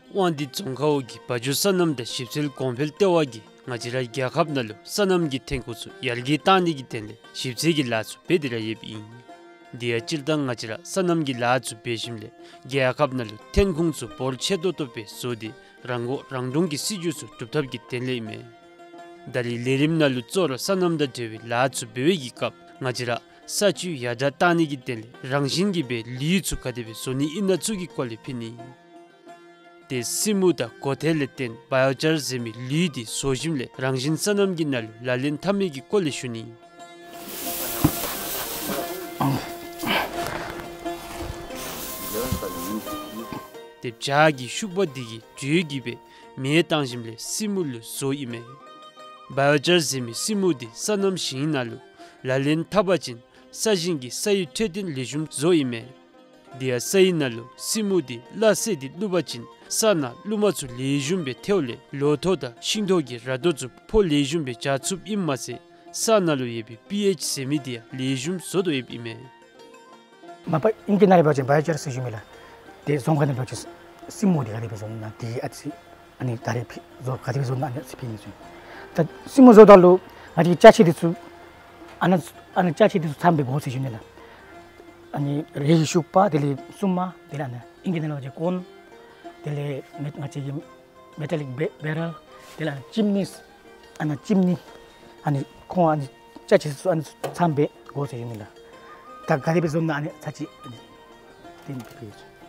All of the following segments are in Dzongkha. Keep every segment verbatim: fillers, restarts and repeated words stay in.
དབང་འདུས་རྫོང་ཁག་འོག་གི་བ་འཇོ་སོ་ནམ་དང་ཞིབ་འཚོལ་གོང་འཕེལ་ལྟེ་བ་གིས་ང་བཅས་ར་རྒྱལ་ཁབ་ནང་ལུ་སོ་ནམ་གྱི་ཐོན་ཁུངས་ཚུ་ཡར་རྒྱས་བཏང་ནི་གི་དོན་ལས་ཞིབ་འཚོལ་གྱི་ལཱ་ཚུ་འབད་དེ་ར་ཡོདཔ་ཨིན། དེ་ཡང་སྤྱིར་བཏང་ང་བཅས་ར་སོ་ནམ་གྱི་ལཱ་ཚུ་འབད་ཞིནམ་ལས་རྒྱལ་ཁབ་ནང་ལུ་ཐོན་ཁུངས་ཚུ་འབོར་ཆེ་ཏོག་ཏོ་སྦེ་བཟོ་སྟེ་རང་མགོ་རང་འདྲོངས་ཀྱི་སྲིད་བྱུས་ཚུ་སྒྲུབ་ཐབས་ཀྱི་དོན་ལས་ཨིན་མས། ད་རེས་ལས་རིམ་ནང་ལུ་གཙོ་བོ་ར་སོ་ནམ་དང་འབྲེལ་བའི་ལཱ་ཚུ་འབད་བའི་གི་སྐབས་ང་བཅས་ར་ས་བཅུད་ཡར་དྲག་བཏང་ནི་གི་དོན་ལས་རང་བཞིན་གྱིས་སྦེ་ལུད་ཚུ་ག་དེ་སྦེ་བཟོ་ནི་ཨིན་ན་ཚུ་གི་སྐོར་ལས་ཕུལ་ནི། ཏེ་སྲིན་མུ་དང་གོ་ཐལ་ལས་བརྟེན་བ་ཡོ་ཅར་ཟེར་མི་ལུད་འདི་བཟོ་ཞིནམ་ལས་རང་བཞིན་སོ་ནམ་གྱི་ནང་ལུ་ལག་ལེན་འཐབ་མི་གི་སྐོར་ལས་ཞུ་ནི། ཏེ་བྱག་གི་ཤུག་པ་འདི་གིས་དྲོད་བསྒྱུར་སྦེ་མེ་བཏང་ཞིནམ་ལས་སྲིན་མུ་ལུ་བཟོཝ་ཨིན་མས། བ་ཡོ་ཅར་ཟེར་མི་སྲིན་མུ་འདི་སོ་ནམ་ཞིང་ནང་ལུ་ལག་ལེན་འཐབ་པ་ཅིན་ས་ཞིང་གི་ས་ཡི་འཕྲོད་བསྟེན་ལེགས་ཤོམ་བཟོཝ་ཨིན་མས། དེ་ཡང་ས་ཡི་ནང་ལུ་སྲིན་མུ་འདི་སླ་བསྲེ་སྟེ་བླུག་པ་ཅིན་ས་ནང་རླུང་མ་ཚུ་ལེགས་ཤོམ་སྦེ་ཐལཝ་ལས་ལོ་ཐོག་དང་ཤིང་ཐོག་གི་ར་རྡོ་ཚུ་ཕོ་ལེགས་ཤོམ་སྦེ་འཇགས་ཚུགསཔ་ཨིནམ་མ་ཚད་ས་ནང་ལུ་ཡོད་པའི་པི་ཨེཆ་ཟེར་མི་འདི་ཡང་ལེགས་ཤོམ་བཟོ་དོ་ཡོདཔ་ཨིན་མས། མ་པ་ཨིང་སྐད་ནང་ལས་འབད་བ་ཅིན་བ་ཡོ་ཅར་ཟེར་ཞུ་མི་ལགས། ཏེ་རྫོང་ཁ་ནང་འབད་བ་ཅིན་སྲིན་མུ་འདི་ག་དེ་སྦེ་བཟོ་ནི་ཨིན་ན་འདི་ཨ་ཙི་ཨ་ནི་ད་རེས་ཕུལ་བཟོ་ག་དེ་སྦེ་བཟོ་ནི་ཨ་ནི་ཨ་ཙི་ཕུལ་ནི་ཟེར། ད་སྲིན་མུ་བཟོཝ་ད་ལུ་ང་བཅས་ཀྱི་ཅ་ཆས་འདི་ཚུ་ཨ་ནཱ་ཨ་ནཱ་ཅ་ཆས་འདི་ཚུ་ཚངམ་སྦེ་དགོ་ཟེར་ཞུ་ནི་ལགས། ཨ་ནི་རས་ཀྱི་ཤུག་པ་དེ་ལས་སྲུངམ་དེ་ལས་ཨ་ནི་ཨིང་སྐད་ནང་ལུ་འབད་བ་ཅིན་ཀོན་དེ་ལས་མེ་ང་བཅས་ཀྱི་མེ་ཊ་ལིག་བེ་བེ་རལ་དེ་ལས་ཨ་ནི་ཅིམ་ནི་ཨ་ནི་ཅིམ་ནི་ཨ་ནི་ཁོང་ཨ་ནི་ཅ་ཆས་ཚུ་ཨ་ནི་ཚུ་ཚངམ་སྦེ་དགོ་ཟེར་ཞུ་ནི་ལགས། ད་ག་དེ་སྦེ་བཟོ་ནི་ཨ་ནི་ཚར་ཅིག་ཨ་ནི་སྟོན་ཕུལ་གེ།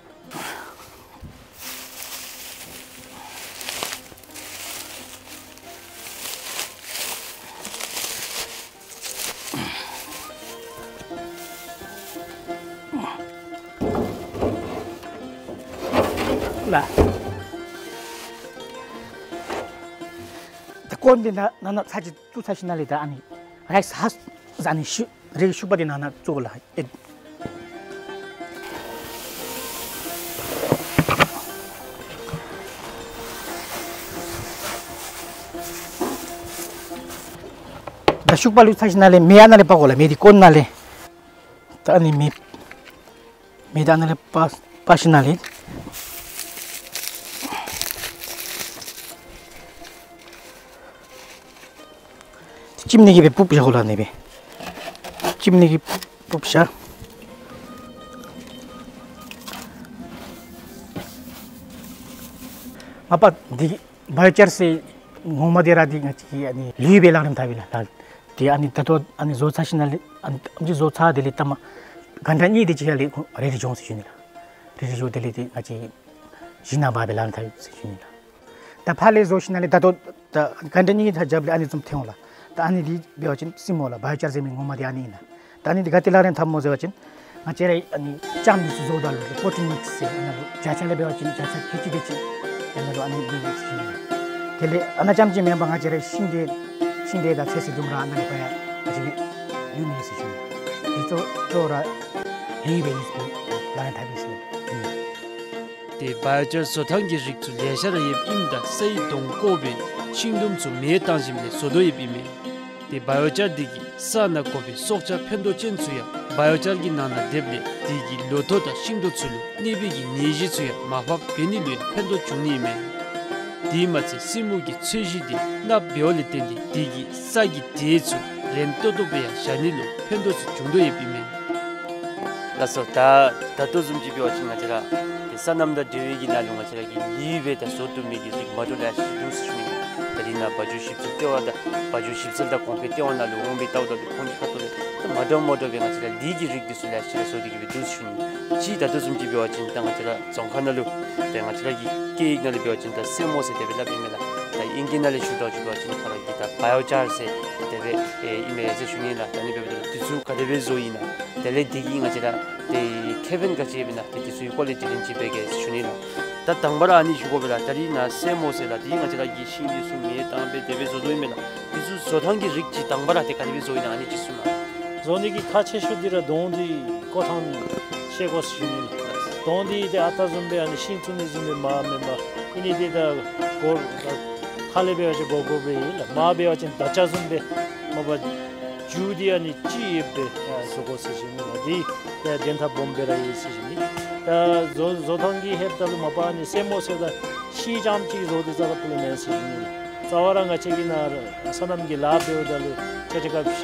ལགས། ད་ཀོན་འདི་ནང་ནང་ན་ཚར་ཅིག་བཙུགས་ཚར་ཞིནམ་ལས་ད་ཨ་ནི་རས་ཧ་ཟ་ནི་ཤུ་རས་ཤུག་པ་འདི་ནང་ན་བཙུགས་ལགས། ཨེ། ད་ཤུག་པ་བླུགས་ཚར་ཞིནམ་ལས་མེ་ཨ་ནཱ་ལས་སྤར་དགོ་ལགས། མེ་འདི་ཀོན་ནང་ལས། ད་ཨ་ནི་མེ་མེ་ད་ཨ་ནཱ་ལས་སྤར་སྤར་ཞིནམ་ལས་ཅིམ་ནི་གིས་སྦེ་སྤུབ་བཞག་དགོ་ལགས། ཨ་ནི་སྦེ་ཅིམ་ནི་གིས་སྤུབ་བཞག། མ་པ་འདི་བ་ཡོ་ཅར་ཟེར་ངོ་མ་འདི་ར་འདི་ང་བཅས་ཀྱིས་ཨ་ནི་ལུད་སྦེ་ལག་ལེན་འཐབ་ཨིན་ལགས། ད་དེ་ཨ་ནི་ད་ལྟོ་ཨ་ནི་བཟོ་ཚར་ཞིནམ་ལས་ཨ་ནི་ཨམ་ཅིག་བཟོ་ཚར་དེ་ལས་ལྟ་མ་གན་ཊ་གཉིས་དེ་ཅིག་ལས་རེ་ཌི་འགྱོ་འོང་ཟེར་ཞུ་ནི་ལགས། རེ་ཌི་འགྱོ་དེ་ལས་ཏེ་ང་བཅས་ཞིང་ནང་འབག་སྦེ་ལག་ལེན་འཐབ་ཟེར་ཞུ་ནི་ལགས། ད་ཕར་ལས་བཟོ་ཞིནམ་ལས་ད་ལྟོ་ད་གན་ཊ་གཉིས་ད་རྐྱབ་ལས་ཨ་ནི་བཟུམ་ཐོན་འོང་ལགས། ད་ཨ་ནི་འདི་འབད་བ་ཅིན་སྲིན་མོ་ལགས། བ་ཡོ་ཅར་ཟེར་མི་ངོ་མ་འདི་ཨ་ནི་ཨིན་ལགས། ད་ཨ་ནི་འདི་ག་ཏེ་ལག་ལེན་འཐབ་སྨོ་ཟེར་བ་ཅིན་ང་བཅས་ར་ཨ་ནི་ལྕངམ་འདི་ཚུ་བཟོཝ་ད་ལུ་པོ་ཊི་མིགསི་ཟེར་ཨ་ནཱ་ལུ་བརྒྱ་ཆ་ལས་འབད་བ་ཅིན་བརྒྱ་ཆ་ཁལ་གཅིག་དེ་ཅིག་ཨ་ནཱ་ལུ་ཨ་ནི་ལུད་ལུད་ཟེར་ཞུ་ནི་ལགས། དེ་ལས་ཨ་ནཱ་ཙམ་ཅིག་མེན་པར་ང་བཅས་ར་ཤིང་འབྲས་ཤིང་འབྲས་དང་ཚོད་བསྲེ་བཏུམ་ར་ཨ་ནཱ་ལས་ཕར་ཡང་ང་བཅས་ལུད་ནི་ཟེར་ཞུ་ནི་ལགས། འདི་ཚུ་གཙོ་བོ་ར་ལུད་སྦེ་ཡུས་ཏེ་ལག་ལེན་འཐབ་ཨིན་ཟེར་ཞུ་ནི་ལགས། ཏེ་བ་ཡོ་ཅར་བཟོ་ཐངས་ཀྱི་རིགས་ཚུ་ལེ་ཤ་ར་ཡོདཔ་ཨིནམ་ད་ས་ཡི་གདོང་བཀོག་སྦེ་ཤིང་དུམ་ཚུ་མེ་བཏང་ཞིནམ་ལས་བཟོ་དོ་ཡོདཔ་ཨིན་མས། ཏེ་བ་ཡོ་ཅར་འདི་གིས་ས་ནང་དགོ་པའི་སྲོག་ཆགས་ཕན་ཐོགས་ཅན་ཚུ་ཡང་བ་ཡོ་ཅར་གྱི་ནང་ན་སྡེབ་ལས་དེ་གིས་ལོ་ཐོག་དང་ཤིང་ཐོག་ཚུ་ལུ་གནོད་པའི་གི་ནད་གཞི་ཚུ་ཡང་མར་ཕབ་འབད་ནི་ལུ་ཡང་ཕན་ཐོགས་འབྱུང་ནི་ཨིན་མས། དེ་མ་ཚད་སྲིན་མོ་གི་ཚོས་གཞི་འདི་གནགཔོ་འབདཝ་ལས་བརྟེན་ཏེ་དེ་གིས་ས་གི་དྲོད་ཚུ་རན་ཏོག་ཏོ་སྦེ་ཡང་བཞག་ནི་ལུ་ཕན་ཐོགས་ཚུ་འབྱུང་དོ་ཡོདཔ་ཨིན་མས། ལགས་སོ། ད་ད་ལྟོ་བཟུམ་ཅིག་འབད་བ་ཅིན་ང་བཅས་ར་ཏེ་སོ་ནམ་དང་འབྲེལ་བའི་གི་ནང་ལུ་ང་བཅས་ར་གིས་ལུད་སྦེ་ད་བཟོ་བཏུབ་མི་གི་རིགས་མ་འདྲཝ་ལེ་ཤ་ཅིག་འདུག་ཟེར་ཞུ་ནི། ད་རེས་ནཱ་བ་འཇོ་ཞིབ་འཚོལ་ལྟེ་བ་དང་བ་འཇོ་ཞིབ་འཚོལ་དང་གོང་འཕེལ་ལྟེ་བ་ནང་ལུ་འོང་སྦེ་བལྟཝ་ད་ལུ་ཁོང་གི་ཁ་ཐུག་ལས་ད་མ་འདྲཝ་མ་འདྲཝ་སྦེ་ང་བཅས་ར་ལུད་ཀྱི་རིགས་འདི་ཚུ་ལེ་ཤ་ཅིག་ར་བཟོ་སྟེ་གི་སྦེ་འདུག་ཟེར་ཞུ་ནི། གཅིག་ད་ལྟོ་བཟུམ་ཅིག་འབད་བ་ཅིན་ད་ང་བཅས་ར་རྫོང་ཁ་ནང་ལུ་ཏེ་ང་བཅས་ར་གི་སྐད་ཡིག་ནང་ལུ་འབད་བ་ཅིན་ད་སྲིན་མོ་ཟེར་དེ་སྦེ་སླབ་ཨིན་མས་ལགས། ད་ཨིང་སྐད་ནང་ལས་ཞུཝ་ད་ཞུ་བ་ཅིན་ཁོ་ར་གིས་ད་བ་ཡོ་ཅར་ཟེར་དེ་སྦེ་ཨེ་ཨིན་མས་ཟེར་ཞུ་ནི་ལགས། ད་ཨ་ནི་འབདཝ་ད་ལུ་འདི་ཚུ་ག་དེ་སྦེ་བཟོཝ་ཨིན་ན། དེ་ལས་འདི་གིས་ང་བཅས་ར་ཏེ་ཁེ་ཕན་ག་ཅི་ཡོདཔ་ཨིན་ན་ཏེ་འདི་ཚུ་གི་སྐོར་ལས་དྲི་ལན་ཅིག་འབད་གེ་ཟེར་ཞུ་ནི་ལགས། ད་དང་པ་ར་ཨ་ནི་ཞུ་དགོ་པས་ལགས། ད་རེས་ནཱ་སྲིན་མོ་ཟེར་ལགས། འདི་ང་བཅས་ར་གི་ཤིང་འདི་ཚུ་མེ་བཏང་སྦེ་དེ་སྦེ་བཟོ་དོ་ཨིན་མས་ལགས། འདི་ཚུ་བཟོ་ཐངས་ཀྱི་རིགས་ཅིག་དང་པ་ར་ཏེ་ག་དེ་སྦེ་བཟོཝ་ཨིན་ན་ཨ་ནི་ཅིག་གསུངས་གནང་། བཟོ་ནི་གི་ཁག་ཆེ་ཤོས་འདི་ར་དོང་འདི་བཀོག་ཐངས་ཤེས་དགོ་ཟེར་ཞུ་ནི་ལགས། དོང་འདི་ཏེ་ཨ་རྟག་བཟུམ་སྦེ་ཨ་ནི་ཤིང་བཙུགས་ནི་བཟུམ་སྦེ་མར་མེན་པར་ཨིན་ནི་ཏེ་ད་སྒོར་ཁ་ལས་འབད་བ་ཅིན་སྒོར་སྒོར་སྦེ་ཨིན་ལགས། མར་འབད་བ་ཅིན་མདའ་ལྕགས་བཟུམ་སྦེ་མ་པ་མཇུག་འདི་ཨ་ནི་གཅིག་ཡོདཔ་སྦེ་ཨ་བཟོ་དགོ་ཟེར་ཞུ་ནི་ལགས། འདི་ཏེ་བརྟན་ཐབས་སྦོམ་སྦེ་ར་ཡོད་ཟེར་ཞུ་ནི། ད་ ཨ་བཟོ་བཟོ་ཐངས་ཀྱི་ཧེབ་ད་ལུ་མ་པ་ཨ་ནི་སེན་མོ་ཟེརཝ་ད་ཤིང་རྐྱངམ་ཅིག་བཟོ་སྟེ་རྩ་ལས་ཕུལ་ནི་མེན་ཟེར་ཞུ་ནི་ལགས། རྩ་བ་ར་ང་བཅས་ཀྱི་ནཱ་ར་སོ་ནམ་གྱི་ལཱ་འབདཝ་ད་ལུ་ཆ་ཁྱབ་ཤ་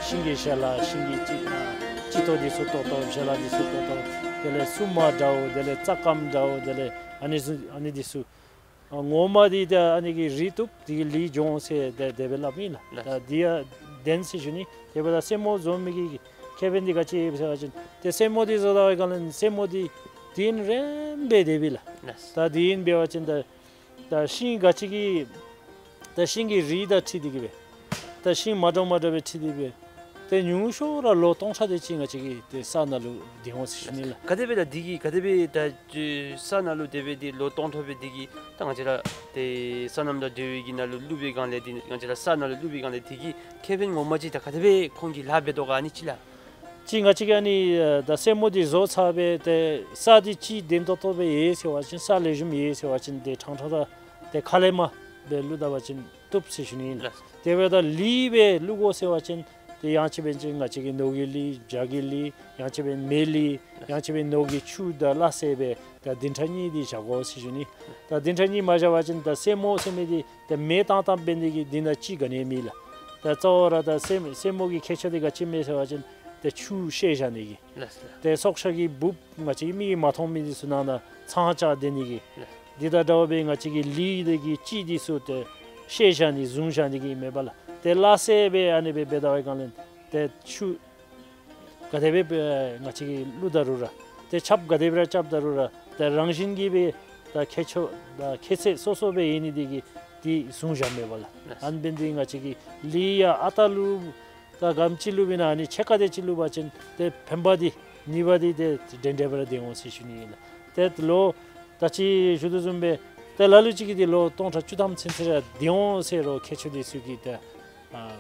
ཤིང་གི་ཞལ་ལག་ཤིང་གི་སྤྱི་ཨ་སྤྱི་ཏོག་འདི་ཚུ་བཏོག་བཏོག་ཞལ་ལག་འདི་ཚུ་བཏོག་བཏོག། དེ་ལས་སྲུ་མ་འདྲཝ་དེ་ལས་རྩྭ་སྐམ་འདྲཝ་དེ་ལས་ཨ་ནི་ཚུ་ཨ་ནི་འདི་ཚུ་ཨ་ངོ་མ་འདི་ད་ཨ་ནི་གི་རིགས་བཏུབ་འདི་གི་ལུས་འགྱོ་འོང་ཟེར་དེ་དེ་སྦེ་སླབ་ཨིན་ལགས། ལགས། ད་འདི་ཡང་བདེན་ཟེར་ཞུ་ནི། དེ་འབདཝ་ད་སེན་མོ་བཟོ་མི་གི་ཁེ་ཕན་འདི་ག་ཅི་ཡོད་ཟེར་བ་ཅིན་ཏེ་སེན་མོ་འདི་བཟོ་ད་བའི་སྒང་ལས་སེན་མོ་འདི་དུས་ཡུན་རིངམོ་སྦེ་སྡོདཔ་ཨིན་ལགས། ལགས། ད་དུས་ཡུན་འབད་བ་ཅིན་ད་ད་ཤིང་ག་ཅི་གི་ད་ཤིང་གི་རིགས་དང་འཁྲིལ་ཏེ་གི་སྦེ་ད་ཤིང་མ་འདྲཝ་མ་འདྲཝ་སྦེ་འཁྲིལ་ཏེ་སྦེ་ཏེ་ཉུང་ཤོས་ར་ལོ་སྟོང་ཕྲག་དེ་ཅིག་ང་བཅས་ཀྱི་ཏེ་ས་ནང་ལུ་སྡོད་འོང་ཟེར་ཞུ་ནི་ལགས། ག་དེ་སྦེ་ད་འདི་གིས་ག་དེ་སྦེ་ད་ས་ནང་ལུ་སྡོད་སྦེ་ཏེ་ལོ་སྟོང་ཕྲག་སྦེ་འདི་གིས་ད་ང་བཅས་ར་ཏེ་སོ་ནམ་དང་འབྲེལ་བའི་གི་ནང་ལུ་བླུགས་པའི་སྒང་ལས་འདི་ང་བཅས་ར་ས་ནང་ལུ་བླུགས་པའི་སྒང་ལས་འདི་གི་ཁེ་ཕན་ངོ་མ་ཅིག་ད་ག་དེ་སྦེ་ཁོང་གིས་ལཱ་འབད་དོ་ག་ཨ་ནི་ཅིག་ལགས། ཅིག་ང་བཅས་ཀྱིས་ཨ་ནི་ད་སེན་མོ་འདི་བཟོ་ཚར་སྦེ་ཏེ་ས་འདི་ཅིག་བདེ་ཏོག་ཏོ་སྦེ་ཡོད་ཟེར་བ་ཅིན་ས་ལེགས་ཤོམ་ཡོད་ཟེར་བ་ཅིན་ཏེ་ཕྲང་ཕྲང་ད་ཏེ་ཁ་ལས་མར་སྦེ་བླུགས་ད་བ་ཅིན་བཏུབ་ཟེར་ཞུ་ནི་ཨིན་ལགས། ལགས། དེ་འབདཝ་ད་ལུད་སྦེ་བླུག་དགོ་ཟེར་བ་ཅིན་ཏེ་ཡང་ཅིན་འབད་བ་ཅིན་ང་བཅས་ཀྱི་ནོར་གྱི་ལུད་བྱ་གི་ལུད་ཡང་ཅིན་འབད་བ་ཅིན་མེ་ལུད་ཡང་ཅིན་འབད་བ་ཅིན་ནོར་གྱི་ཆུ་དང་སླ་བསྲེ་སྦེ་ད་བདུན་ཕྲག་གཉིས་འདི་བཞག་དགོ་ཟེར་ཞུ་ནི། ད་བདུན་ཕྲག་གཉིས་མ་བཞག་པ་ཅིན་ད་སེན་མོ་ཟེར་མི་འདི་ཏེ་མེ་བཏང་བཏངམ་འབད་ནི་དེ་གིས་འདི་ནང་ཅི་ག་ནི་མེད་ལགས། ད་གཙོ་བོ་ར་ད་སེན་སེན་མོ་གི་ཁྱད་ཆོས་འདི་ག་ཅི་སྨོ་ཟེར་བ་ཅིན་ཏེ་ཆུ་བཤལ་བཞག་ནི་གི། ལགས་སོ། ཏེ་སྲོག་ཆགས་ཀྱི་འབུཔ་ང་བཅས་ཀྱི་མིག་གིས་མ་མཐོང་མི་འདི་ཚུ་ནང་ན་ཚང་བཅའ་སྡོད་ནི་གི། ལགས། འདི་དང་འདྲཝ་སྦེ་ང་བཅས་ཀྱི་ལུད་འདི་གི་ལྕི་འདི་ཚུ་ཏེ་བཤལ་བཞག་ནི་བཟུང་བཞག་ནི་གི་མེན་པ་ལགས། ཏེ་སླ་བསྲེ་སྦེ་ཨ་ནི་སྦེ་འབད་ད་བའི་སྒང་ལས་ཏེ་ཆུ་ག་དེ་སྦེ་ང་བཅས་ཀྱིས་བླུག་ད་རུང་ར་ཏེ་ཆརཔ་ག་དེ་སྦེ་ར་རྐྱབ་ད་རུང་ར་ཏེ་རང་བཞིན་གྱིས་སྦེ་ད་ཁྱད་ཆོས་ད་ཁྱད་ཚད་སོ་སོ་སྦེ་ཡོད་ནི་དེ་གིས་འདི་བཟུང་བཞགཔ་མེན་པ་ལགས། ཨ་ནི་འབད་ནི་དེ་གིས་ང་བཅས་ཀྱིས་ལུད་ཡང་ཨ་རྟག་ལུ་ད་ག་དེམ་ཅིག་བླུག་པའི་ནང་ཨ་ནི་ཕྱེད་ཀ་དེ་ཅིག་བླུག་པ་ཅིན་ཏེ་ཕན་པ་འདི་ནུས་པ་འདི་ཏེ་འདྲན་འདྲ་སྦེ་ར་སྡོད་འོང་ཟེར་ཞུ་ནི་ཨིན་ལགས། ཏེ་ལོ་ད་ཅི་ཞུ་དོ་བཟུམ་སྦེ་ཏེ་ལ་ལུ་ཅིག་གིས་འདི་ལོ་སྟོང་ཕྲག་བཅུ་ཐམ་ཚུན་ཚོད་ར་སྡོད་འོང་ཟེར་རུང་ཁྱད་ཆོས་འདི་ཚུ་གིས་ཏེ་ཨ་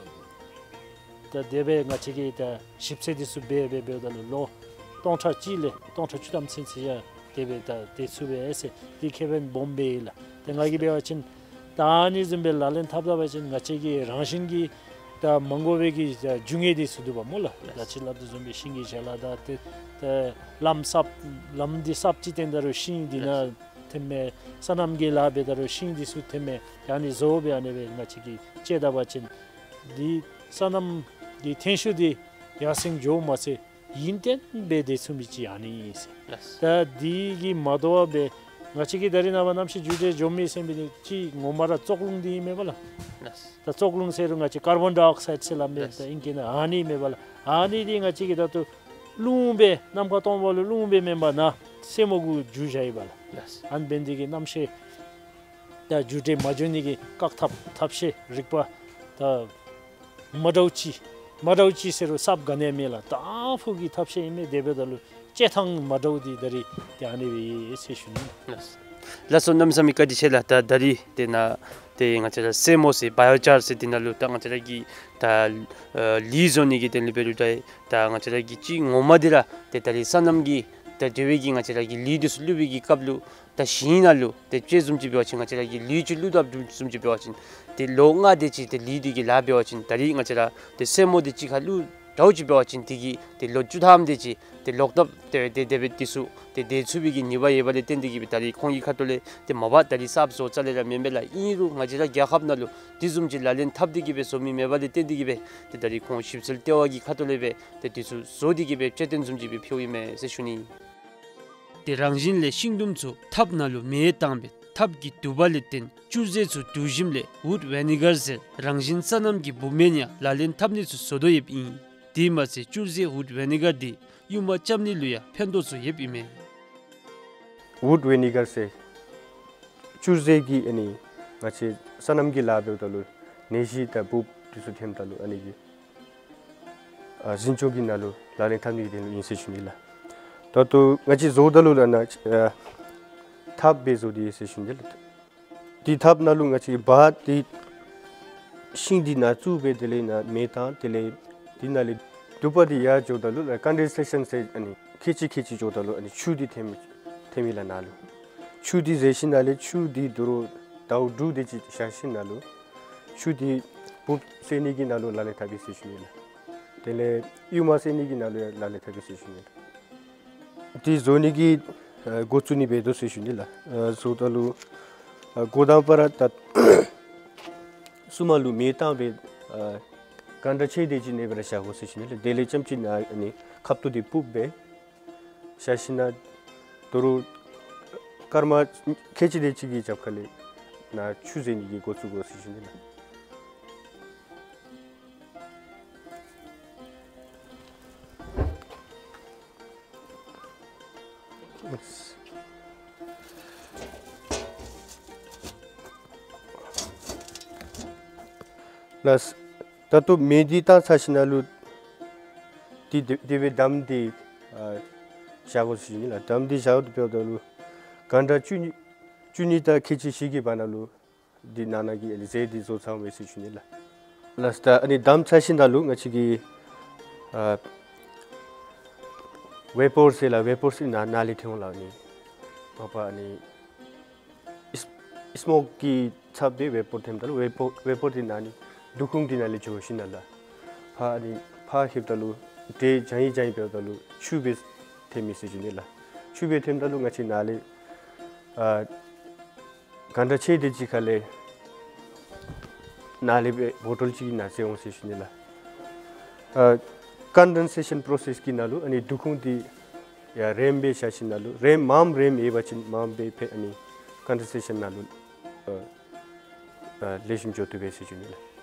ད་དེ་སྦེ་ང་བཅས་ཀྱིས་ད་ཞིབ་འཚོལ་འདི་ཚུ་འབད་འབད་འབདཝ་ད་ལུ་ལོ་སྟོང་ཕྲག་གཅིག་ལས་སྟོང་ཕྲག་བཅུ་ཐམ་ཚུན་ཚོད་ཡང་དེ་སྦེ་ད་སྡོད་ཚུགས་པས་ཟེར་འདི་ཁེ་ཕན་སྦོམ་སྦེ་ཨིན་ལགས། ཏེ་ང་གིས་འབད་བ་ཅིན་ད་ཨ་ནི་བཟུམ་སྦེ་ལག་ལེན་འཐབ་ད་པ་ཅིན་ང་བཅས་ཀྱི་རང་བཞིན་གྱི་ད་མ་དགོ་པའི་གི་ད་རྒྱུ་དངོས་འདི་ཚུ་འདུག་པ་སྨོ་ལགས། ད་ཅི་སླབ་དོ་བཟུམ་སྦེ་ཤིང་གི་ཞལ་ལག་དང་ཏེ་ད་ལམ་གསརཔ་ལམ་འདི་གསརཔ་ཅིག་བཏོན་ད་རུང་ཤིང་འདི་ནང་ཐོནམ་མས། སོ་ནམ་གྱི་ལཱ་འབད་ད་རུང་ཤིང་འདི་ཚུ་ཐོནམ་མས། ཨ་ནི་བཟོ་སྦེ་ཨ་ནི་སྦེ་ང་བཅས་ཀྱིས་སྤྱོད་ད་པ་ཅིན་འདི་སོ་ནམ་གྱི་ཐོན་ཤུགས་འདི་ཡར་སེང་འགྱོཝ་མ་ཚད་ཡུན་བརྟན་སྦེ་སྡོད་ཚུགས་མི་ཅིག་ཨ་ནི་ཨིན་ཟེར། ལགས། ད་འདི་གིས་མ་དོ་བར་སྦེ་ང་བཅས་ཀྱིས་ད་རེས་ནངས་པ་གནམ་གཤིས་འགྱུར་འགྲོས་འགྱོ་མི་ཟེར་མི་འདི་ཅིག་ངོ་མ་ར་བཙོག་རླུང་འདི་ཨིན་མས་པ་ལགས། ལགས། ད་བཙོག་རླུང་ཟེར་རུང་ང་བཅས་ཀར་བཱོན་ཌའི་ཨོག་སའིཌ་ཟེར་སླབ་མས། ལགས། ད་ཨིང་སྐད་ནང་ཨ་ནི་མས་པ་ལགས། ཨ་ནི་འདི་ང་བཅས་ཀྱིས་ད་ལྟོ་རླུང་སྦེ་ནམ་མཁའ་སྟོང་པ་ལུ་རླུང་སྦེ་མེན་པར་ནཱ་སེན་མོ་གུ་འགྱུར་བཞག་ཡི་པ་ལགས། ལགས། ཨ་ནི་འབད་ནི་དེ་གིས་གནམ་གཤིས་ད་འགྱུར་འགྲོས་མ་འགྱོ་ནི་གི་བཀག་ཐབས་ཐབས་ཤེས་རིག་པ་ད་མ་འདྲཝ་ཅིག་མ་འདྲཝ་ཅིག་ཟེར་རུང་གསརཔ་ག་ནི་ཡང་མེད་ལགས། དང་ཕུ་གི་ཐབས་ཤེས་ཨིན་མས། དེ་འབདཝ་ད་ལུ་སྤྱོད་ཐངས་མ་འདྲཝ་འདི་ད་རེས་ཏེ་ཨ་ནི་སྦེ་ཡོད་ཟེར་ཞུ་ནི། ལགས། ལགས་སོ། གནམ་མེད་ས་མེད་བཀའ་དྲིན་ཆེ་ལགས། ད་ད་རེས་དེ་ནང་ཏེ་ང་བཅས་ར་སེན་མོ་ཟེར་བ་ཡོ་ཅར་ཟེར་འདི་ནང་ལུ་ད་ང་བཅས་ར་གི་ད་ཨ་ལུད་བཟོ་ནི་གི་དོན་ལུ་འབད་རུང་ད་ད་ང་བཅས་ར་གི་ཅིག་ངོ་མ་འདི་ར་ཏེ་ད་རེས་སོ་ནམ་གྱི་ད་དེ་བའི་གི་ང་བཅས་ར་གི་ལུད་འདི་ཚུ་བླུག་པའི་གི་སྐབས་ལུ་ད་ཞིང་ནང་ལུ་ཏེ་དཔྱེ་བཟུམ་ཅིག་འབད་བ་ཅིན་ང་བཅས་ར་གི་ལུད་ཅིག་བླུག་ད་བཟུམ་ཅིག་འབད་བ་ཅིན་ཏེ་ལོ་ལྔ་དེ་ཅིག་ཏེ་ལུད་འདི་གི་ལཱ་འབད་བ་ཅིན་ད་རེས་ང་བཅས་ར་ཏེ་སེན་མོ་འདི་གཅིག་ཁར་བླུག་འདྲཝ་ཅིག་འབད་བ་ཅིན་འདི་གིས་ཏེ་ལོ་བཅུ་ཐམ་དེ་ཅིག་ཏེ་ལོག་ལྟབ་ཏེ་ཏེ་དེ་སྦེ་འདི་ཚུ་ཏེ་སྡོད་ཚུགས་པའི་གི་ནུས་པ་ཡོད་པ་ལས་བརྟེན་ཏེ་གིས་སྦེ་ད་རེས་ཁོང་གི་ཁ་ཐུག་ལས་ཏེ་མ་པ་ད་རེས་གསརཔ་བཟོ་རྩ་ལས་ར་མེན་པས་ལགས། ཨིན་རུང་ང་བཅས་ར་རྒྱལ་ཁབ་ནང་ལུ་འདི་བཟུམ་ཅིག་ལག་ལེན་འཐབ་སྟེ་གིས་སྦེ་བཟོ་མི་མེད་པ་ལས་བརྟེན་ཏེ་གིས་སྦེ་ཏེ་ད་རེས་ཁོང་ཞིབ་འཚོལ་ལྟེ་བ་གི་ཁ་ཐུག་ལས་སྦེ་ཏེ་འདི་ཚུ་བཟོ་སྟེ་གིས་སྦེ་དཔྱད་སྟོན་བཟུམ་ཅིག་སྦེ་ཕུལཝ་ཨིན་མས་ཟེར་ཞུ་ནི། ཏེ་རང་བཞིན་ལས་ཤིང་དུམ་ཚུ་ཐགཔ་ནང་ལུ་མེ་བཏང་སྦེ་ཐགཔ་གི་དུ་བ་ལས་བརྟེན་བཅུད་རྫས་ཚུ་བསྡུ་ཞིནམ་ལས་ཝུཌ་ཝི་ནི་གར་ཟེར་རང་བཞིན་སོ་ནམ་གྱི་འབུཔ་མེན་ཡང་ལག་ལེན་འཐབ་ནི་ཚུ་བཟོ་དོ་ཡོདཔ་ཨིན། དེ་མ་ཚད་བཅུད་རྫས་ཝུཌ་ཝི་ནི་གར་འདི་ཡུར་མ་རྐྱབ་ནི་ལུ་ཡང་ཕན་ཐོགས་ཚུ་ཡོདཔ་ཨིན་མས། ཝུཌ་ཝི་ནི་གར་ཟེར་བཅུད་རྫས་ཀྱི་ཨ་ནི་ང་བཅས་སོ་ནམ་གྱི་ལཱ་འབདཝ་ད་ལུ་ནད་གཞི་དང་འབུཔ་འདི་ཚུ་ཐོནམ་ད་ལུ་ཨ་ནི་གི་ཨ་འཛིན་སྐྱོང་གི་ནང་ལུ་ལག་ལེན་འཐབ་ནི་གི་དོན་ལུ་ཨིན་ཟེར་ཞུ་ནི་ལགས། ད་ལྟོ་ང་བཅས་བཟོཝ་ད་ལུ་ལགས་ནཱ་ཨ་ཐགཔ་སྦེ་བཟོ་སྟེ་ཡོད་ཟེར་ཞུ་ནི་ལགས། ཏེ་ཐགཔ་ནང་ལུ་ང་བཅས་འབག་སྟེ་ཤིང་འདི་ནང་བཙུགས་སྦེ་དེ་ལས་ནཱ་མེ་བཏང་དེ་ལས་འདི་ནང་ལས་དུ་པ་འདི་ཡར་འགྱོཝ་ད་ལུ་ལགས་ཀོན་ཌེན་སེ་ཤཱན་ཟེར་ཨ་ནི་ཁལ་གཅིག་ཁལ་གཅིག་འགྱོཝ་ད་ལུ་ཨ་ནི་ཆུ་འདི་ཐོནམ་ཐོནམ་ཨིན་ལགས་ནཱ་ལུ། ཆུ་འདི་བཟོ་ཞིནམ་ལས་ཆུ་འདི་དོ་རུང་ཟླཝ་དྲུག་དེ་ཅིག་བཞག་ཞིནམ་ལས་ཆུ་འདི་འབུཔ་བསལ་ནི་གི་ནང་ལུ་ལག་ལེན་འཐབ་ཨིན་ཟེར་ཞུ་ནི་ལགས། དེ་ལས་ཡུར་མ་བསལ་ནི་གི་ནང་ལུ་ཡང་ལག་ལེན་འཐབ་ཨིན་ཟེར་ཞུ་ནི་ལགས། འདི་བཟོ་ནི་གི་ ཨ་འགོ་བཙུགས་ནི་འབད་དོ་ཟེར་ཞུ་ནི་ལགས། ཨ་བཟོཝ་ད་ལུ་ཨ་འགོ་དང་པ་ར་ད་བསུ་མ་ལུ་མེ་བཏང་སྦེ་ཨ་གང་དྲག་ཆེ་དེ་ཅིག་གནས་སྦེ་ར་བཞག་དགོ་ཟེར་ཞུ་ནི་ལགས། དེ་ལས་རྐྱངམ་ཅིག་ནཱ་ཨ་ནི་ཁབ་ཏོ་འདི་སྤུབ་སྦེ་བཞག་ཞིནམ་ལས་དོ་རུང་སྐར་མ་ཁལ་གཅིག་དེ་ཅིག་གི་རྒྱབ་ཁ་ལས་ནཱ་ཆུ་བཟེད་ནི་གི་འགོ་བཙུགས་དགོ་ཟེར་ཞུ་ནི་ལགས། ལགས། ད་ལྟོ་མེ་འདི་བཏང་ཚར་ཞིནམ་ལས་འདི་དེ་དེ་སྦེ་འདམ་འདི་ཨ་བཞག་དགོ་ཟེར་ཞུ་ནི་ལགས། འདམ་འདི་བཞག་དགོཔ་ད་ལུ་གང་དྲག་བཅུ་གཉིས་བཅུ་གཉིས་དང་ཁལ་གཅིག་བཞི་གི་བར་ན་ལུ་འདི་ནང་ན་གི་ཨ་ནི་རྫས་འདི་བཟོ་ཚར་འོང་པས་ཟེར་ཞུ་ནི་ལགས། ལགས། ད་ཨ་ནི་འདམ་ཚར་ཞིནམ་ལས་ང་བཅས་ཀྱིས་ཨ་ཝེ་པོར་ཟེར་ལགས། ཝེ་པོར་ཟེར་ནཱ་ནཱ་ལས་ཐོན་འོང་ལགས། ཨ་ནི་མ་པ་ཨ་ནི་ཨིས་ཨིསི་མོཀ་གི་ཚབ་སྦེ་ཝེ་པོར་ཐོནམ་ད་ལུ་ཝེ་པོར་ཝེ་པོར་འདི་ནཱ་ནི་འདུ་ཁུང་འདི་ནང་ལས་འགྱོ་ཞིནམ་ལས་ཕར་ཨ་ནི་ཕར་ལྷོདཔ་ད་ལུ་དེ་བྱང་ཡི་བྱང་ཡི་འབདཝ་ད་ལུ་ཆུ་སྦེ་ཐོནམ་མས་ཟེར་ཞུ་ནི་ལགས། ཆུ་སྦེ་ཐོནམ་ད་ལུ་ང་བཅས་ནཱ་ལས་ཨ་གང་དྲག་ཆེ་དེ་ཅིག་ཁ་ལས་ནཱ་ལས་སྦེ་བོ་ཊོལ་ཅིག་གི་ནང་བཟེད་འོང་ཟེར་ཞུ་ནི་ལགས། ཨ་ཀོན་ཌེན་སེ་ཤཱན་པོརོ་སེསི་གི་ནང་ལུ་ཨ་ནི་འདུ་ཁུང་འདི་ཡར་རེམ་སྦེ་བཞག་ཞིནམ་ལས་རེམ་མངམ་རེམ་ཡོད་པ་ཅིན་མངམ་སྦེ་ཕར་ཨ་ནི་ཀོན་ཌེན་སེ་ཤཱན་ནང་ལུ་ཨ་ཨ་ལེགས་ཤོམ་འགྱོ་བཏུབ་པས་ཟེར་ཞུ་ནི་ལགས།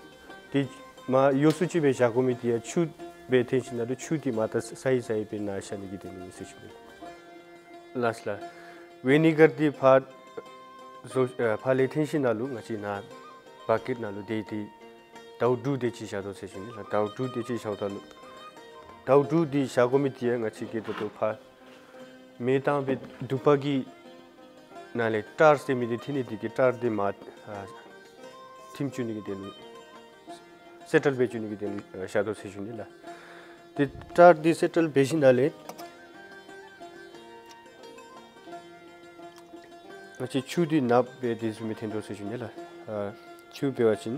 དེ་མ་ཡོངས་སུ་ཅིག་སྦེ་བཞག་དགོ་མི་འདི་ཡང་ཆུ་སྦེ་ཐོན་ཞིནམ་ལས་ཆུ་འདི་མ་ད་ས་ཡི་ས་ཡི་སྦེ་ནཱ་བཞག་ནི་གི་དོན་ཨིན་ཟེར་ཞུ་ནི་ལགས། ལགས་ལགས། ཝི་ནི་གར་འདི་ཕར་བཟོ་ཨ་ཕར་ལས་ཐོན་ཞིནམ་ལས་ང་བཅས་ནཱ་བ་ཀེཊ་ནང་ལུ་དེ་དེ་དྭཝ་འབྲུ་དེ་ཅིག་བཞག་དོ་ཟེར་ཞུ་ནི་ལགས། དྭཝ་འབྲུ་དེ་ཅིག་བཞགཔ་ད་ལུ་དྭཝ་འབྲུ་འདི་བཞག་དགོ་མི་འདི་ཡང་ང་བཅས་ཀྱིས་ད་ལྟོ་ཕར་མེ་བཏང་སྦེ་དུ་པ་གི་ནང་ལས་ཊར་ཟེར་མི་འདི་ཐོན་ནི་འདི་གིས་ཊར་འདི་མར་ཨ་ཐིམ་བཅུག་ནི་གི་དོན་ལུ་སེ་ཊལ་སྦེ་བཅུག་ནི་གི་དོན་ལུ་ཨ་བཞག་དོ་ཟེར་ཞུ་ནི་ལགས། དེ་ཊར་འདི་སེ་ཊལ་འབད་ཞིནམ་ལས་ང་བཅས་ཆུ་འདི་ནཱ་སྦེ་དེ་བཟུམ་སྦེ་ཐོན་དོ་ཟེར་ཞུ་ནི་ལགས། ཨ་ཆུ་འབད་བ་ཅིན་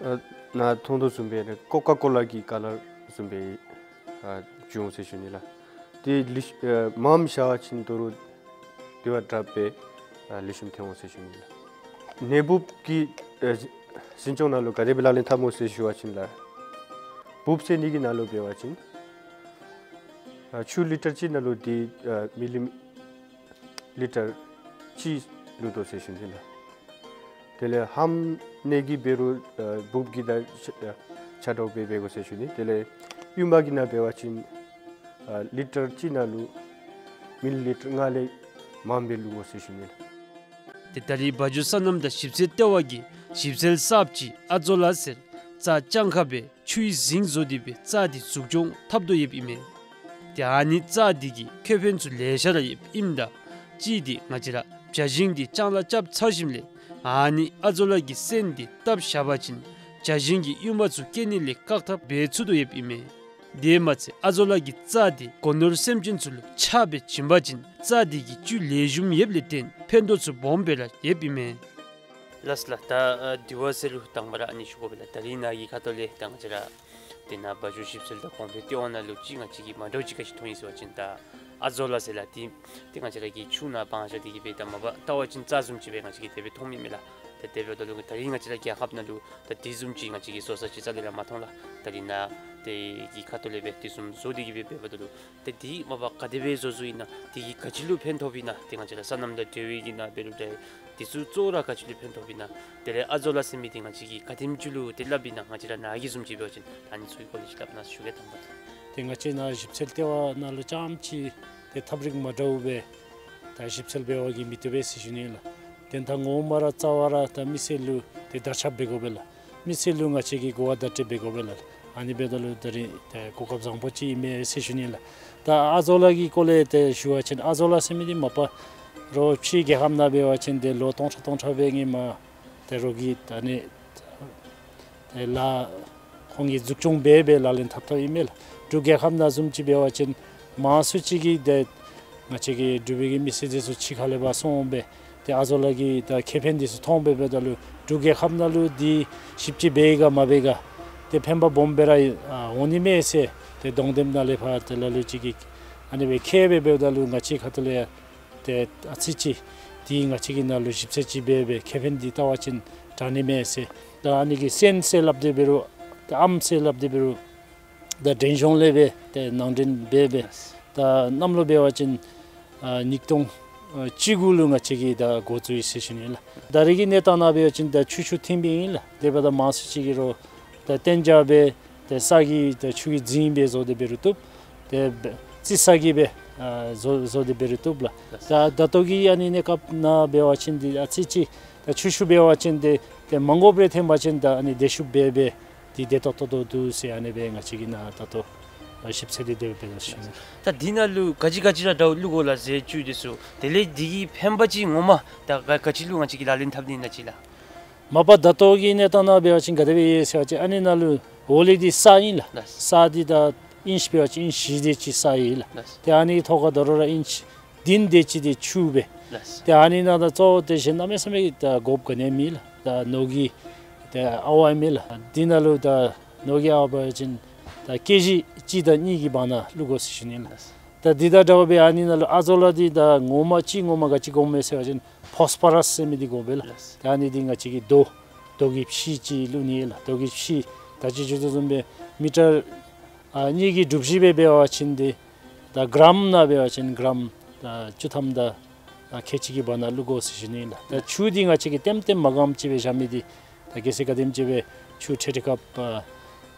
ཨ་ནཱ་མཐོང་དོ་བཟུམ་སྦེ་ཀོ་ཀ་ཀོ་ལ་གི་ཀ་ལར་བཟུམ་སྦེ་ཨ་འགྱོ་འོང་ཟེར་ཞུ་ནི་ལགས། དེ་ལེགས་ཤོམ་ཨ་མངམ་བཞག་པ་ཅིན་དོ་རུང་དེ་བ་དྲགཔ་སྦེ་ཨ་ལེགས་ཤོམ་ཐོན་འོང་ཟེར་ཞུ་ནི་ལགས། ནད་འབུབ་ཀྱི་ཨ་འཛིན་སྐྱོང་ནང་ལུ་ག་དེ་སྦེ་ལག་ལེན་འཐབ་སྨོ་ཟེར་ཞུ་བ་ཅིན་ལགས། འབུབ་ཟེར་ནི་གི་ནང་ལུ་འབད་བ་ཅིན་ཨ་ཆུ་ལི་ཊར་གཅིག་ནང་ལུ་དེ་ཨ་མི་ལི་ལི་ཊར་གཅིག་བླུག་དོ་ཟེར་ཞུ་ནི་ལགས། དེ་ལས་ཧམ་ནད་ཀྱི་འབད་རུང་ཨ་འབུབ་ཀྱི་དང་ཆ་ཨ་ཆ་འདྲཝ་སྦེ་འབད་དགོ་ཟེར་ཞུ་ནི། དེ་ལས་ཡུར་མ་གི་ནང་འབད་བ་ཅིན་ཨ་ལི་ཊར་གཅིག་ནང་ལུ་མི་ལི་ལི་ཊར་ལྔ་ལས་མངམ་སྦེ་བླུག་དགོ་ཟེར་ཞུ་ནི་ལགས། ཏེ་ད་རིས་བ་འཇོ་སོ་ནམ་དང་ཞིབ་འཚོལ་ལྟེ་བ་གིས་ཞིབ་འཚོལ་གསརཔ་ཅིག་ཨ་ཛོ་ལ་ཟེར་རྩྭ་ལྗང་ཁ་སྦེ་ཆུའི་རྫིང་བཟོ་སྟེ་སྦེ་རྩྭ་འདི་འཛུགས་སྐྱོང་འཐབ་དོ་ཡོདཔ་ཨིན་མས། ཏེ་ཨ་ནི་རྩྭ་འདི་གིས་ཁེ་ཕན་ཚུ་ལེ་ཤ་ར་ཡོདཔ་ཨིནམ་ད་གཅིག་འདི་ང་བཅས་ར་བྱ་ཞིང་འདི་ལྕང་ལཱ་རྐྱབ་ཚར་ཞིནམ་ལས་ཨ་ནི་ཨ་ཛོ་ལ་གི་སོན་འདི་བཏབ་བཞག་པ་ཅིན་བྱ་ཞིང་གི་ཡུར་མ་ཚུ་སྐྱེ་ནི་ལས་བཀག་ཐབས་འབད་ཚུགས་དོ་ཡོདཔ་ཨིན་མས། དེ་མ་ཚད་ཨ་ཛོ་ལ་གི་རྩྭ་འདི་སྒོ་ནོར་སེམས་ཅན་ཚུ་ལུ་ཆག་སྦེ་བྱིན་པ་ཅིན་རྩྭ་འདི་གིས་བཅུད་ལེགས་ཤོམ་ཡོདཔ་ལས་བརྟེན་ཕན་ཐོགས་ཚུ་སྦོམ་སྦེ་ར་ཡོདཔ་ཨིན་མས། ལགས་ལགས། ད་ཨ་དེ་བ་ཟེར་རུང་དང་པ་ར་ཨ་ནི་ཞུ་དགོ་པས་ལགས། ད་རིས་ནཱ་གི་ཁ་ཐུག་ལས་ད་ང་བཅས་ར་དེ་ནང་བ་འཇོ་ཞིབ་འཚོལ་དང་གོང་འཕེལ་ལྟེ་བ་ནང་ལུ་ཅིག་ང་བཅས་ཀྱིས་མ་འདྲཝ་ཅིག་ག་ཅི་མཐོང་ཡི་ཟེར་བ་ཅིན་ད་ཨ་ཛོ་ལ་ཟེར་ལགས། དེ་དེ་ང་བཅས་ར་གི་ཆུ་ནང་སྦང་བཞག་སྟེ་གི་སྦེ་ད་མ་པ་བལྟ་བ་ཅིན་རྩྭ་བཟུམ་ཅིག་སྦེ་ང་བཅས་ཀྱིས་དེ་སྦེ་མཐོངམ་ཨིན་མས་ལགས། ད་དེ་འབདཝ་ད་ལུ་ད་རིས་ང་བཅས་ར་རྒྱལ་ཁབ་ནང་ལུ་ད་དེ་བཟུམ་ཅིག་ང་བཅས་ཀྱིས་བཟོ་ས་ཅིག་རྩ་ལས་ར་མ་མཐོང་ལགས། ད་རིས་ནཱ་དེ་གི་ཁ་ཐུག་ལས་སྦེ་དེ་བཟུམ་བཟོ་སྟེ་གི་སྦེ་འབདཝ་ད་ལུ་ཏེ་དེ་མ་པ་ག་དེ་སྦེ་བཟོ་བཟོཝ་ཨིན་ན། དེ་གིས་ག་ཅི་ལུ་ཕན་ཐོགསཔ་ཨིན་ན། ཏེ་ང་བཅས་ར་སོ་ནམ་དང་འབྲེལ་བའི་གི་ནང་འབད་རུང་ཏེ་དེ་ཚུ་གཙོ་བོ་ར་ག་ཅི་ལུ་ཕན་ཐོགསཔ་ཨིན་ན། དེ་ལས་ཨ་ཛོ་ལ་ཟེར་མི་འདི་ང་བཅས་ཀྱིས་ག་དེམ་ཅིག་ལུ་ཏེ་སླབ་ཨིན་ན། ང་བཅས་ར་ནཱ་གི་བཟུམ་ཅིག་འབད་བ་ཅིན་ཨ་ནི་ཚུ་གི་སྐོར་ལས་ཅིག་སླབ་གནང་ཞུ་གེ། དང་པ་ཏེ་ང་བཅས་ནཱ་ཞིབ་འཚོལ་ལྟེ་བ་ནང་ལུ་རྐྱངམ་ཅིག་ཏེ་ཐབས་རིག་མ་འདྲཝ་སྦེ་ད་ཞིབ་འཚོལ་འབད་བ་གིས་མི་བཏུབ་པས་ཟེར་ཞུ་ནི་ལགས། དོན་དག་ངོ་མ་ར་རྩ་བ་ར་ད་མི་སེར་ལུ་ཏེ་དར་ཁྱབ་འབད་དགོ་པས་ལགས། མི་སེར་ལུ་ང་བཅས་ཀྱིས་གོ་བ་བརྡ་སྤྲོད་འབད་དགོ་པས་ལགས། ཨ་ནི་འབདཝ་ད་ལུ་ད་རིས་ཏེ་གོ་སྐབས་བཟང་པོ་ཅིག་ཨིན་མས་ཟེར་ཞུ་ནི་ལགས། ད་ཨ་ཛོ་ལ་གི་སྐོར་ལས་ཏེ་ཞུ་བ་ཅིན་ཨ་ཛོ་ལ་ཟེར་མི་འདི་མ་པ་རོགས་ཕྱི་རྒྱལ་ཁབ་ནང་འབད་བ་ཅིན་ཏེ་ལོ་སྟོང་ཕྲག་སྟོང་ཕྲག་སྦེ་ངོ་མ་ཏེ་རོགས་ཀྱིས་ད་ཨ་ནི་ཏེ་ལཱ་ཁོང་གིས་འཛུགས་སྐྱོང་འབད་སྦེ་ལག་ལེན་འཐབ་འཐབཔ་ཨིན་མས་ལགས། འབྲུག་རྒྱལ་ཁབ་ནང་བཟུམ་ཅིག་འབད་བ་ཅིན་མང་སུ་ཅིག་གིས་ཏེ་ང་བཅས་ཀྱི་འབྲུག་པའི་གི་མི་སེར་འདི་ཚུ་ཕྱི་ཁ་ལས་ཕར་སོང་སྦེ་ཏེ་ཨ་ཛོ་ལ་གི་ད་ཁེ་ཕན་འདི་ཚུ་མཐོང་སྦེ་འབདཝ་ད་ལུ་འབྲུག་རྒྱལ་ཁབ་ནང་ལུ་འདི་ཞིབ་དཔྱད་འབད་ཡི་ག་མ་འབད་ག་ ཏེ་ཕན་པ་སྦོམ་སྦེ་ར་ཨ་འོང་ནི་མས་ཟེར་ཏེ་གདོང་དེམ་ནང་ལས་ཕར་ཏེ་ལ་ལུ་ཅིག་གིས་ཨ་ནི་སྦེ་མཁྱེན་སྦེ་འབདཝ་ད་ལུ་ང་བཅས་ཁ་ཐུག་ལས་ཡང་ཏེ་ཨ་ཙི་ཅིག་འདི་ང་བཅས་ཀྱི་ནང་ལུ་ཞིབ་འཚོལ་ཅིག་འབད་སྦེ་ཁེ་ཕན་འདི་བལྟ་བ་ཅིན་དྲག་ནི་མས་ཟེར། ད་ཨ་ནི་གི་སོན་ཟེར་སླབ་སྟེ་འབད་རུང་ད་ཨམ་ཟེར་སླབ་སྟེ་འབད་རུང་ད་འགྲེམས་གཞོང་ལས་སྦེ་ཏེ་ནང་འདྲེན་འབད་སྦེ་ད་གནམ་ལོ་འབད་བ་ཅིན་ཨ་ཉིས་སྟོང་ཨ་བཅུ་དགུ་ལུ་ང་བཅས་ཀྱིས་ད་འགོ་བཙུགས་ཡི་ཟེར་ཞུ་ནི་ལགས། ད་རེས་ཀྱི་གནས་སྟངས་ནང་འབད་བ་ཅིན་ད་ཆུ་ཆུ་ཐིམ་སྦེ་ཨིན་ལགས། དེ་འབདཝ་ད་མང་སུ་ཅིག་གིས་རོགས་ད་གཏན་འཇགས་སྦེ་ཏེ་ས་གི་ད་ཆུ་གིས་འཛིན་སྦེ་བཟོ་སྟེ་འབད་རུང་བཏུབ། ཏེ་བཙིར་ས་གིས་སྦེ་ཨ་བཟོ་བཟོ་སྟེ་འབད་རུང་བཏུབ་ལགས། ད་ད་ལྟོ་གི་ཨ་ནི་གནས་སྐབས་ནང་འབད་བ་ཅིན་འདི་ཨ་ཙི་ཅིག་ད་ཆུ་ཆུ་འབད་བ་ཅིན་ཏེ་ཏེ་མ་དགོཔ་རེ་ཐོན་པ་ཅིན་ད་ཨ་ནི་བདེ་ཤོས་འབད་སྦེ་འདི་བདེ་ཏོག་ཏོ་འདུག་ཟེར་ཨ་ནི་སྦེ་ང་བཅས་ཀྱིས་ནཱ་ད་ལྟོ་ཞིབ་འཚོལ་འདི་དེ་སྦེ་འབད་དོ་ཟེར་ཞུ་ནི། ད་འདི་ནང་ལུ་ག་ཅི་ག་ཅི་ར་འདྲཝ་བླུག་དགོ་ལགས་ཟས་བཅུད་འདི་ཚུ། དེ་ལས་འདི་གི་ཕན་པ་ཅིག་ངོ་མ་ད་ག་ག་ཅི་ལུ་ང་བཅས་ཀྱིས་ལག་ལེན་འཐབ་ནི་ཨིན་ན་ཅིག་ལགས། མ་པ་ད་ལྟོ་གི་གནས་སྟངས་ནང་འབད་བ་ཅིན་ག་དེ་སྦེ་ཡོད་ཟེར་བ་ཅིན་ཨ་ནི་ནང་ལུ་འོག་ལས་འདི་ས་ཨིན་ལགས། ལགས། ས་འདི་ད་ཨིན་ཅི་འབད་བ་ཅིན་ཨིན་ཅི་བཞི་དེ་ཅིག་ས་ཨིན་ལགས། ལགས། ཏེ་ཨ་ནི་ཐོག་ཁར་ད་རུང་ར་ཨིན་ཅི་བདུན་དེ་ཅིག་འདི་ཆུ་སྦེ། ལགས། ཏེ་ཨ་ནི་ནང་ད་གཙོ་བོ་ཏེ་གཞན་གནམ་མེད་ས་མེད་ད་དགོཔ་ག་ནི་མེད་ལགས། ད་ནོར་གྱི་ཏེ་ཨ་ཝ་ཨིན་མས་ལགས། འདི་ནང་ལུ་ད་ནོར་གྱི་ཨ་ཝ་འབད་བ་ཅིན་ད་ཀེ་ཇི་གཅིག་དང་གཉིས་ཀྱི་བར་ན་བླུག་དགོ་ཟེར་ཞུ་ནི་ལགས། ད་འདི་དང་འདྲཝ་སྦེ་ཨ་ནི་ནང་ལུ་ཨ་ཛོ་ལ་འདི་ད་ངོ་མ་ཅིག་ངོ་མ་ག་ཅི་དགོཔ་མས་ཟེར་བ་ཅིན་ཕོསི་ཕ་རཱས་ཟེར་མི་འདི་དགོ་པས་ལགས། ལགས། ད་ཨ་ནི་འདི་ང་བཅས་ཀྱིས་རྡོ་རྡོ་གི་ཕྱེ་ཅིག་བླུག་ནི་ལགས། རྡོ་གི་ཕྱེ་ད་ཅི་ཞུ་དོ་བཟུམ་སྦེ་མི་ཊར་ཨ་གཉིས་ཀྱི་གྲུ་བཞི་སྦེ་འབད་བ་ཅིན་འདི་ད་གྲམ་ནང་འབད་བ་ཅིན་གྲམ་ད་བཅུ་ཐམ་དང་ཨ་ཁལ་གཅིག་གི་བར་ན་བླུག་དགོ་ཟེར་ཞུ་ནི་ལགས། ད་ཆུ་འདི་ང་བཅས་ཀྱིས་ལྟེམ་ལྟེམ་མ་གངམ་ཅིག་སྦེ་བཞག་མི་འདི་ད་གལ་སྲིད་ག་དེམ་ཅིག་སྦེ་ཆུ་ཁྲེ་ཁྲེ་སྐབས་ཨ་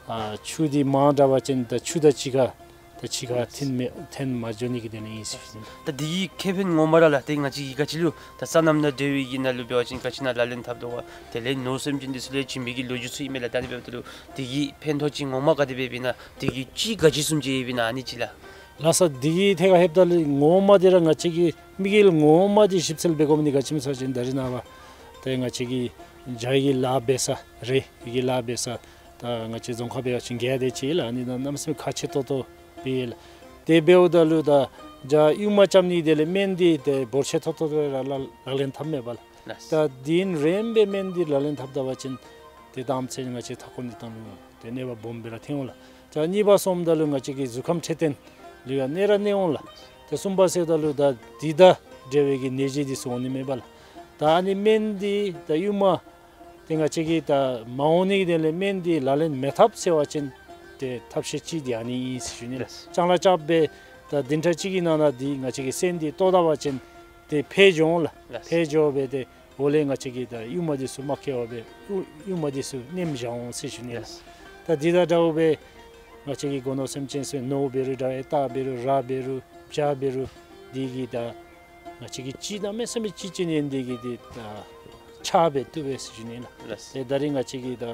ཨ་ཆུ་འདི་མང་དྲགས་པ་ཅིན་ད་ཆུ་དང་གཅིག་ཁར་ད་གཅིག་ཁར་ཐིམ་མེ་ཐིམ་མ་འགྱོ་ནི་གི་དོན་ལས་ཨིན་ཟེར་ཞུ་ནི། ད་འདི་གི་ཁེ་ཕན་ངོ་མ་ར་ལགས་ཏེ་ང་བཅས་ཀྱིས་ག་ཅི་ལུ་ད་སོ་ནམ་དང་འབྲེལ་བའི་གི་ནང་ལུ་འབད་བ་ཅིན་ག་ཅི་ནང་ལག་ལེན་འཐབ་དོ་བ། དེ་ལས་ནོར་སེམས་ཅན་འདི་ཚུ་ལས་བྱིན་པའི་གི་ལོ་རྒྱུས་ཚུ་ཨིན་མས་ལགས། ད་ཨ་ནི་འབདཝ་ད་ལུ་འདི་གི་ཕན་ཐོགས་ཅིག་ངོ་མ་ག་དེ་སྦེ་ཨིན་ན་འདི་གི་ཅིག་ག་ཅི་བཟུམ་ཅིག་ཨིན་ན་ཨ་ནི་ཅིག་ལགས། ལགས་སོ། འདི་གི་ཐད་ཁར་ལྷོདཔ་ད་ལུ་ངོ་མ་འདི་ར་ང་བཅས་ཀྱིས་དམིགས་ཡུལ་ངོ་མ་འདི་ཞིབ་འཚོལ་འབད་དགོ་མི་འདི་ག་ཅི་སྨོ་ཟེར་བ་ཅིན་ད་རེས་ནངས་པ་ཏེ་ང་བཅས་ཀྱི་བྱཱའི་གི་ལཱ་འབད་ས་རེད་གི་ལཱ་འབད་ས་ད་ང་བཅས་རྫོང་ཁག་འབད་བ་ཅིན་བརྒྱད་དེ་ཅིག་ལགས། ཨ་ནི་ནང་གནམ་མེད་ས་མེད་ཁག་ཆེ་ཏོག་ཏོ་སྦེ་ལགས། དེ་འབདཝ་ད་ལུ་ད་བྱཱ་ཡུར་མ་རྐྱབ་ནི་དེ་ལས་སྨན་འདི་ཏེ་འབོར་ཆེ་ཏོག་ཏོ་ར་ལག་ལག་ལེན་འཐབ་མས་པ་ལགས། ད་དེ་རན་སྦེ་སྨན་འདི་ལག་ལེན་འཐབ་ད་པ་ཅིན་ཏེ་དེའི་ཚེ་ང་བཅས་མཐའ་འཁོར་ནི་དང་ལུ་ཏེ་གནོད་པ་སྦོམ་སྦེ་ར་ཐོན་འོང་ལགས། ད་གཉིས་པ་སོངམ་ད་ལུ་ང་བཅས་ཀྱི་གཟུགས་ཁམས་འཕྲོད་བསྟེན་ལུ་ཡང་གནོད་ར་གནོད་འོང་ལགས། ད་གསུམ་པ་ཟེརཝ་ད་ལུ་ད་འདི་དང་འབྲེལ་བའི་གི་ནད་གཞི་འདི་ཚུ་འོང་ནི་མས་པ་ལགས། ད་ཨ་ནི་སྨན་འདི་ད་ཡུར་མ་ཏེ་ང་བཅས་ཀྱིས་ད་མ་འོང་ནི་གི་དོན་ལས་སྨན་འདི་ལག་ལེན་མི་འཐབ་ཟེར་བ་ཅིན་ཏེ་ཐབས་ཤེས་ཅིག་འདི་ཨ་ནི་ཨིན་ཟེར་ཞུ་ནི་ལགས། ལགས། ལྕང་ལཱ་རྐྱབ་སྦེ་ད་བདུན་ཕྲག་གཅིག་གི་ནང་ན་འདི་ང་བཅས་ཀྱིས་སོན་འདི་བཏོག་ད་པ་ཅིན་ཏེ་འཕེལ་འགྱོ་འོང་ལགས། ལགས། འཕེལ་འགྱོ་སྦེ་ཏེ་འོག་ལས་ང་བཅས་ཀྱིས་ད་ཡུར་མ་འདི་ཚུ་མ་སྐྱེ་བར་སྦེ་ཡུར་ཡུར་མ་འདི་ཚུ་ནེམ་བཞག་འོང་ཟེར་ཞུ་ནི་ལགས། ལགས། ད་འདི་དང་འདྲཝ་སྦེ་ང་བཅས་ཀྱི་སྒོ་ནོར་སེམས་ཅན་ཚུ་ནོར་འབད་རུང་འདྲ་ཨེ་སྟག་འབད་རུང་ར་འབད་རུང་བྱ་འབད་རུང་འདི་གིས་ད་ང་བཅས་ཀྱིས་ཅིག་གནམ་མེད་ས་མེད་ཅིག་ཅིག་ཉན་འདི་གིས་འདི་ད་ཆག་སྦེ་བཏུབ་པས་ཟེར་ཞུ་ནི་ལགས། ལགས། ཏེ་ད་རིས་ང་བཅས་ཀྱིས་ད་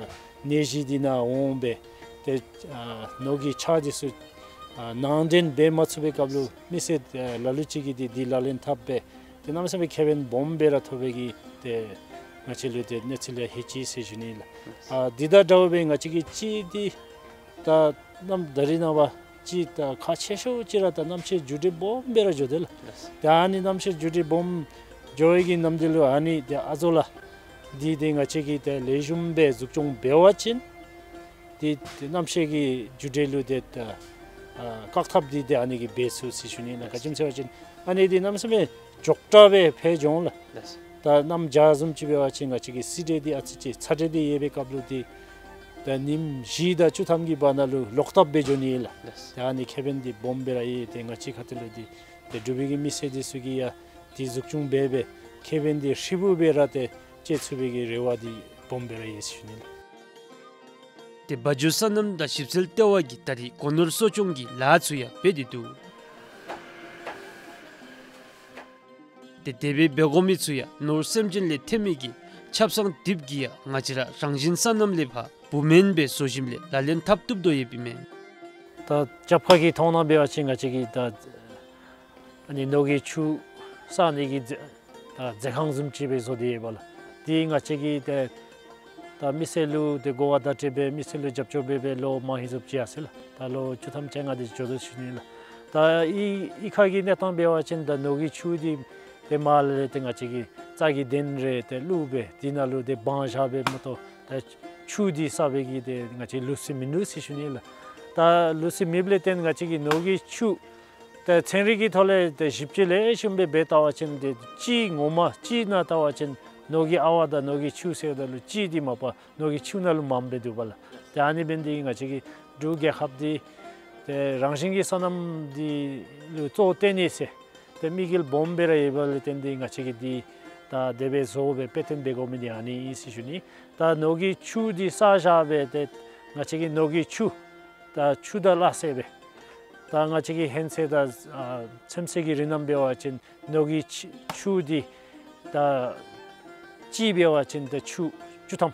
ནད་གཞི་འདི་ནཱ་འོང་སྦེ་ཏེ་ཨ་ནོར་གྱི་ཆག་འདི་ཚུ་ཨ་ནང་འདྲེན་འབད་མ་ཚུགས་པའི་སྐབས་ལུ་མི་སེར་ཨ་ལ་ལུ་ཅིག་གིས་འདི་འདི་ལག་ལེན་འཐབ་སྦེ་ཏེ་གནམ་མེད་ས་མེད་ཁེ་ཕན་སྦོམ་སྦེ་ར་ཐོབ་པའི་གི་ཏེ་ང་བཅས་ལུ་ཏེ་གནས་ཚུལ་ཡང་ལྷོད་ཅི་ཟེར་ཞུ་ནི་ལགས། ཨ་འདི་དང་འདྲཝ་སྦེ་ང་བཅས་ཀྱིས་ཅིག་འདི་ད་གནམ་ད་རིས་ནངས་པ་ཅིག་ད་ཁག་ཆེ་ཤོས་ཅིག་ར་ད་གནམ་གཤིས་འགྱུར་འགྲོས་སྦོམ་སྦེ་ར་འགྱོ་དེས་ལགས། ལགས། ད་ཨ་ནི་གནམ་གཤིས་འགྱུར་འགྲོས་སྦོམ་འགྱོ་བའི་གི་ནམ་དུས་ལུ་ཨ་ནི་ཏེ་ཨ་ཛོ་ལ་འདི་ཏེ་ང་བཅས་ཀྱིས་ཏེ་ལེགས་ཤོམ་སྦེ་འཛུགས་སྐྱོང་འབད་བ་ཅིན་ཏེ་ཏེ་གནམ་གཤིས་ཀྱི་འགྱུར་འགྲོས་ལུ་ཏེ་ད་ཨ་བཀག་ཐབས་འདི་ཏེ་ཨ་ནི་གིས་འབད་ཚུགས་ཟེར་ཞུ་ནི་ལགས། ག་ཅི་སྨོ་ཟེར་བ་ཅིན་ཨ་ནི་འདི་གནམ་མེད་ས་མེད་མགྱོགས་དྲགས་སྦེ་འཕེལ་འགྱོ་འོང་ལགས། ལགས། ད་གནམ་བྱཱར་བཟུམ་ཅིག་འབད་བ་ཅིན་ང་བཅས་ཀྱི་བསིལ་དྲོད་འདི་ཨ་ཙི་ཅིག་ཚ་དྲོད་འདི་ཡོད་པའི་སྐབས་ལུ་འདི་ད་ཉིནམ་བཞི་དང་བཅུ་ཐམ་གྱི་བར་ན་ལུ་ལོག་ཐབས་སྦེ་འགྱོ་ནི་ལགས། ལགས། ད་ཨ་ནི་ཁེ་ཕན་འདི་སྦོམ་སྦེ་ར་ཡོད། ཏེ་ང་བཅས་ཁ་ཐུག་ལས་འདི་ཏེ་འབྲུག་པའི་གི་མི་སེར་འདི་ཚུ་གིས་ཡང་འདི་འཛུགས་སྐྱོང་འབད་སྦེ་ཁེ་ཕན་འདི་ཧྲིལ་བུ་སྦེ་ར་ཏེ་སྤྱོད་ཚུགས་པའི་གི་རེ་བ་འདི་སྦོམ་སྦེ་ར་ཡོད་ཟེར་ཞུ་ནི་ལགས། ཏེ་བ་འཇོ་སོ་ནམ་དང་ཞིབ་འཚོལ་ལྟེ་བ་གིས་ད་རེས་སྒོ་ནོར་གསོ་སྐྱོང་གི་ལཱ་ཚུ་ཡང་འབད་དེ་འདུག། ཏེ་དེ་སྦེ་འབད་དགོ་མི་ཚུ་ཡང་ནོར་སེམས་ཅན་ལས་ཐོན་མི་གི་ཆབ་གསང་དེབ་ཀྱིས་ཡང་ང་བཅས་ར་རང་བཞིན་སོ་ནམ་ལས་ཕར་བུམ་སྨན་སྦེ་བཟོ་ཞིནམ་ལས་ལག་ལེན་འཐབ་བཏུབ་དོ་ཡོདཔ་ཨིན་མས། ད་རྒྱབ་ཁ་གི་མཐོང་སྣང་འབད་བ་ཅིན་ང་བཅས་ཀྱིས་ད་ཨ་ནི་ནོར་གྱི་ཆུ་བསག་ནི་གི་རྫ་ཨ་རྫ་ཁང་བཟུམ་ཅིག་སྦེ་བཟོ་སྟེ་ཡོད་པ་ལགས། འདི་ང་བཅས་ཀྱིས་ཏེ་ད་མི་སེར་ལུ་ཏེ་གོ་བ་བརྡ་སྤྲོད་འབད་མི་སེར་ལུ་རྒྱབ་སྐྱོར་འབད་འབད་ལོ་མང་ཧེང་སུ་ཅིག་ཡར་སོང་ཡི་ལགས། ད་ལོ་བཅུ་ཐམ་བཅོ་ལྔ་དེ་ཅིག་འགྱོ་དོ་ཟེར་ཞུ་ནི་ལགས། ད་ཨི་ཨི་ཁ་གི་གནས་སྟངས་འབད་བ་ཅིན་ད་ནོར་གྱི་ཆུ་འདི་ཏེ་མར་ལས་ཏེ་ང་བཅས་ཀྱིས་རྩྭ་གི་གདན་རེ་ཏེ་བླུགས་སྦེ་འདི་ནང་ལུ་ཏེ་སྦང་བཞག་པའི་མ་གཏོགས་ད་ ཆུ་འདི་བསགས་པའི་གི་ཏེ་ང་བཅས་ལུགས་སྲོལ་མིན་འདུག་ཟེར་ཞུ་ནི་ལགས། ད་ལུགས་སྲོལ་མེདཔ་ལས་བརྟེན་ང་བཅས་ཀྱིས་ནོར་གྱི་ཆུ་ཏེ་ཚན་རིག་གི་ཐོག་ལས་ཏེ་ཞིབ་དཔྱད་ལེགས་ཤོམ་སྦེ་འབད་བལྟ་བ་ཅིན་ཏེ་གཅིག་ངོ་མ་གཅིག་ནང་བལྟ་བ་ཅིན་ནོར་གྱི་ཨ་ཝ་དང་ནོར་གྱི་ཆུ་ཟེརཝ་ད་ལུ་གཅིག་འདི་མ་པ་ནོར་གྱི་ཆུ་ནང་ལུ་མངམ་སྦེ་འདུག་པ་ལགས། ཏེ་ཨ་ནི་འབད་ནི་འདི་ང་བཅས་ཀྱི་འབྲུག་རྒྱལ་ཁབ་འདི་ཏེ་རང་བཞིན་གྱི་སོ་ནམ་འདི་ལུ་གཙོ་བོ་བཏོན་ནི་ཟེར་ཏེ་དམིགས་ཡུལ་སྦོམ་སྦེ་ར་ཡོདཔ་ལས་བརྟེན་ཏེ་ང་བཅས་ཀྱིས་འདི་ད་དེ་སྦེ་བཟོ་སྦེ་དཔེ་སྟོན་འབད་དགོ་མི་འདི་ཨ་ནི་ཨིན་ཟེར་ཞུ་ནི། ད་ནོར་གྱི་ཆུ་འདི་བསགས་བཞག་སྦེ་ཏེ་ང་བཅས་ཀྱིས་ནོར་གྱི་ཆུ་ད་ཆུ་དང་སླ་བསྲེ་སྦེ་ད་ང་བཅས་ཀྱི་ཧེང་སེ་དང་ཨ་ཚོད་བསྲེ་གི་རིགས་རྣམས་འབད་བ་ཅིན་ནོར་གྱི་ཆུ་ཆུ་འདི་ད་གཅིག་འབད་བ་ཅིན་ད་ཆུ་བཅུ་ཐམ་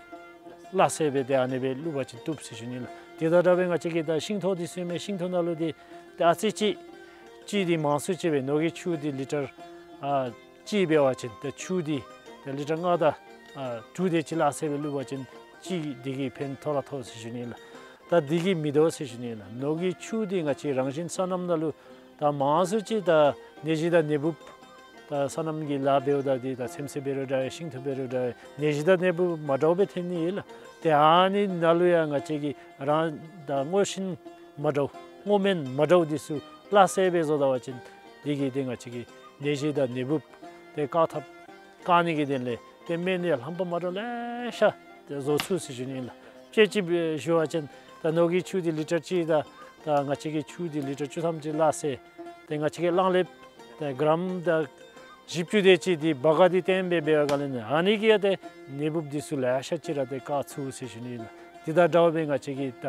སླ་བསྲེ་སྦེ་ཏེ་ཨ་ནི་སྦེ་བླུག་པ་ཅིན་བཏུབ་ཟེར་ཞུ་ནི་ལགས། དེ་དང་འདྲ་བའི་ང་བཅས་ཀྱི་ད་ཤིང་ཐོག་འདི་ཚུ་ཨིན་མས། ཤིང་ཐོག་ནང་ལུ་འདི་ད་ཨ་ཙི་ཅིག་གཅིག་འདི་མང་སུ་ཅིག་སྦེ་ནོར་གྱི་ཆུ་འདི་ལི་ཊར་ཨ་གཅིག་འབད་བ་ཅིན་ད་ཆུ་འདི་ད་ལི་ཊར་ལྔ་དང་ཨ་དྲུག་དེ་ཅིག་སླ་བསྲེ་སྦེ་བླུག་པ་ཅིན་གཅིག་འདི་གིས་ཕན་ཐོགས་ར་ཐོགས་ཟེར་ཞུ་ནི་ལགས། ད་འདི་གིས་མི་དོ་ཟེར་ཞུ་ནི་ལགས། ནོར་གྱི་ཆུ་འདི་ང་བཅས་རང་བཞིན་སོ་ནམ་ནང་ལུ་ད་མང་སུ་ཅིག་ད་ནད་གཞི་དང་ནད་འབུཔ་ད་སོ་ནམ་གྱི་ལཱ་འབདཝ་ད་འདི་ད་ཚོད་བསྲེ་འབད་རུང་འདྲ་ཤིང་ཐོག་འབད་རུང་འདྲ་ནད་གཞི་དང་ནད་འབུཔ་མ་འདྲཝ་སྦེ་ཐོན་ནི་ཨིན་ལགས། ཏེ་ཨ་ནི་ནང་ལུ་ཡང་ང་བཅས་ཀྱིས་རང་ད་སྔོ་ཤིང་མ་འདྲཝ་སྔོ་སྨན་མ་འདྲཝ་འདི་ཚུ་སླ་བསྲེ་སྦེ་བཟོ་ད་པ་ཅིན་འདི་གིས་ཏེ་ང་བཅས་ཀྱི་ནད་གཞི་དང་ནད་འབུཔ་ཏེ་བཀག་ཐབས་བཀག་ནི་གི་དོན་ལས་ཏེ་སྨན་ཡང་རྣམ་པ་མ་འདྲཝ་ལེ་ཤ་ཏེ་བཟོ་ཚུགས་ཟེར་ཞུ་ནི་ལགས། དཔེ་ཅིག་ཞུ་བ་ཅིན་ད་ནོར་གྱི་ཆུ་འདི་ལི་ཊར་གཅིག་དང་ད་ང་བཅས་ཀྱི་ཆུ་འདི་ལི་ཊར་བཅུ་ཐམ་ཅིག་སླ་བསྲེ་ཏེ་ང་བཅས་ཀྱིས་གླང་ལེབ་ད་གྲམ་ད་བཞི་བཅུ་དེ་ཅིག་འདི་སྦ་ག་འདི་བཏོན་སྦེ་འབད་བའི་སྒང་ལས་ནི་ཨ་ནི་གིས་ཡང་ཏེ་ནད་འབུཔ་འདི་ཚུ་ལེ་ཤ་ཅིག་ར་ཏེ་བཀག་ཚུགས་ཟེར་ཞུ་ནི་ལགས། དེ་དང་འདྲཝ་སྦེ་ང་བཅས་ཀྱི་ད་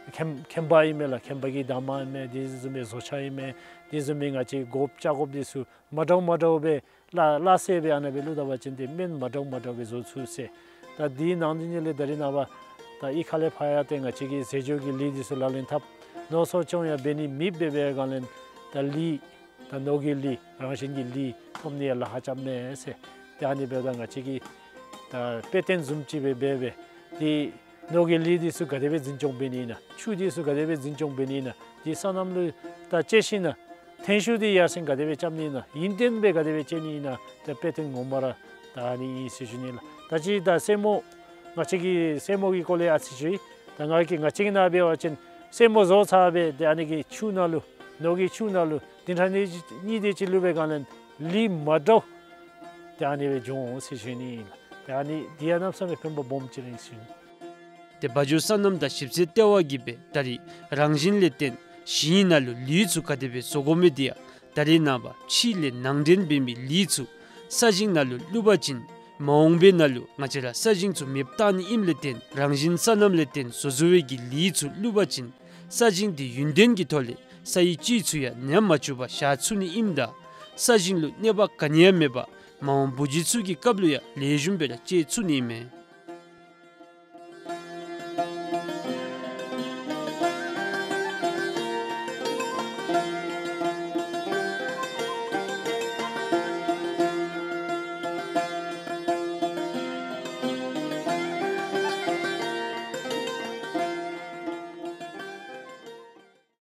མཁན་མཁན་པ་ཨིན་མས་ལགས། མཁན་པ་གི་འདབ་མ་ཨིན་མས། དེ་བཟུམ་སྦེ་བཟོ་ཆ་ཨིན་མས། དེ་བཟུམ་སྦེ་ང་བཅས་གོགཔ་ལྕགས་གོགཔ་འདི་ཚུ་མ་འདྲཝ་མ་འདྲཝ་སྦེ་སླ་སླ་བསྲེ་སྦེ་ཨ་ནཱ་སྦེ་བླུག་ད་པ་ཅིན་ཏེ་སྨན་མ་འདྲཝ་མ་འདྲཝ་སྦེ་བཟོ་ཚུགས་ཟེར། ད་འདི་ནང་འདི་ཉིད་ལས་ད་རིས་ནངས་པ་ད་གཡུས་ཁ་ལས་ཕར་ཡང་ཏེ་ང་བཅས་ཀྱིས་ཟས་སྦྱོར་གྱི་ལི་འདི་ཚུ་ལག་ལེན་འཐབ། ནོར་གསོག་སྐྱོང་ཡང་འབད་ནི་མེདཔ་འབད་བའི་སྒང་ལས་ད་ལི་ད་ནོར་གྱི་ལི་རང་བཞིན་གྱི་ལི་ཐོབ་ནི་ཡང་ལཱ་ཁག་རྐྱབ་མས་ཟེར། ཏེ་ཨ་ནི་འབདཝ་ད་ང་བཅས་ཀྱིས་ད་དཔེ་སྟོན་བཟུམ་ཅིག་སྦེ་འབད་སྦེ་ཏེ་ནོར་གྱི་ལི་འདི་ཚུ་ག་དེ་སྦེ་འཛིན་སྐྱོང་འབད་ནི་ཨིན་ན། ཆུ་འདི་ཚུ་ག་དེ་སྦེ་འཛིན་སྐྱོང་འབད་ནི་ཨིན་ན། ཏེ་སོ་ནམ་ལུ་ད་སྤྱོད་ཞིན་ན་ཐོན་ཤུགས་འདི་ཡར་སེང་ག་དེ་སྦེ་རྐྱབ་ནི་ཨིན་ན། ཡུན་བརྟན་སྦེ་ག་དེ་སྦེ་སྤྱོད་ནི་ཨིན་ན། ད་དཔེ་སྟོན་ངོ་མ་ར་ད་ཨ་ནི་ཨིན་ཟེར་ཞུ་ནི་ལགས། ད་ཅི་ད་སེན་མོ་ང་བཅས་ཀྱི་སེན་མོ་གི་སྐོར་ལས་ཨ་ཙི་ཞུ་ཡི། ད་ང་གིས་ང་བཅས་ཀྱི་ནང་འབད་བ་ཅིན་སེན་མོ་བཟོ་ཚར་སྦེ་ཏེ་ཨ་ནི་གི་ཆུ་ནང་ལུ་ནོར་གྱི་ཆུ་ནང་ལུ་བདུན་ཕྲག་གཉིས་གཉིས་དེ་ཅིག་བླུག་པའི་སྒང་ལས་ལི་མ་འདྲཝ་ཏེ་ཨ་ནི་སྦེ་འབྱུང་འོང་ཟེར་ཞུ་ནི་ཨིན་ལགས། ཏེ་ཨ་ནི་འདི་ཡང་གནམ་མེད་ས་མེད་ཕན་པ་སྦོམ་ཅིག་ར་ཨིན་ཟེར་ཞུ་ནི། ཏེ་སྦ་འཇོ་སོ་ནམ་དང་ཞིབ་འཚོལ་ལྟེ་བ་གིས་སྦེ་ད་རིས་རང་བཞིན་ལས་བརྟེན་ཞིང་ནང་ལུ་ལི་ཚུ་ག་དེ་སྦེ་བཟོ་དགོ་མི་འདི་ཡང་ད་རིས་ནངས་པ་ཕྱི་ལས་ནང་འདྲེན་འབད་མི་ལི་ཚུ་ས་ཞིང་ནང་ལུ་བླུག་པ་ཅིན་མ་འོངས་པའི་ནང་ལུ་ང་བཅས་ར་ས་ཞིང་ཚུ་མེདཔ་བཏང་ནི་ཨིནམ་ལས་བརྟེན་རང་བཞིན་སོ་ནམ་ལས་བརྟེན་བཟོ་བཟོ་བའི་གི་ལི་ཚུ་བླུག་པ་ཅིན་ས་ཞིང་འདི་ཡུན་བརྟན་གྱི་ཐོག་ལས་ས་ཡི་ལྕི་ཚུ་ཡང་ཉམས་མ་བཅུག་པར་བཞག་ཚུགས་ནི་ཨིནམ་ད་ས་ཞིང་ལུ་གནོད་པ་ག་ནི་ཡང་མེད་པར་མ་འོངས་བུ་རྒྱུད་ཚུ་གི་སྐབས་ལུ་ཡང་ལེགས་ཤོམ་སྦེ་ར་སྤྱོད་ཚུགས་ནི་ཨིན་མས།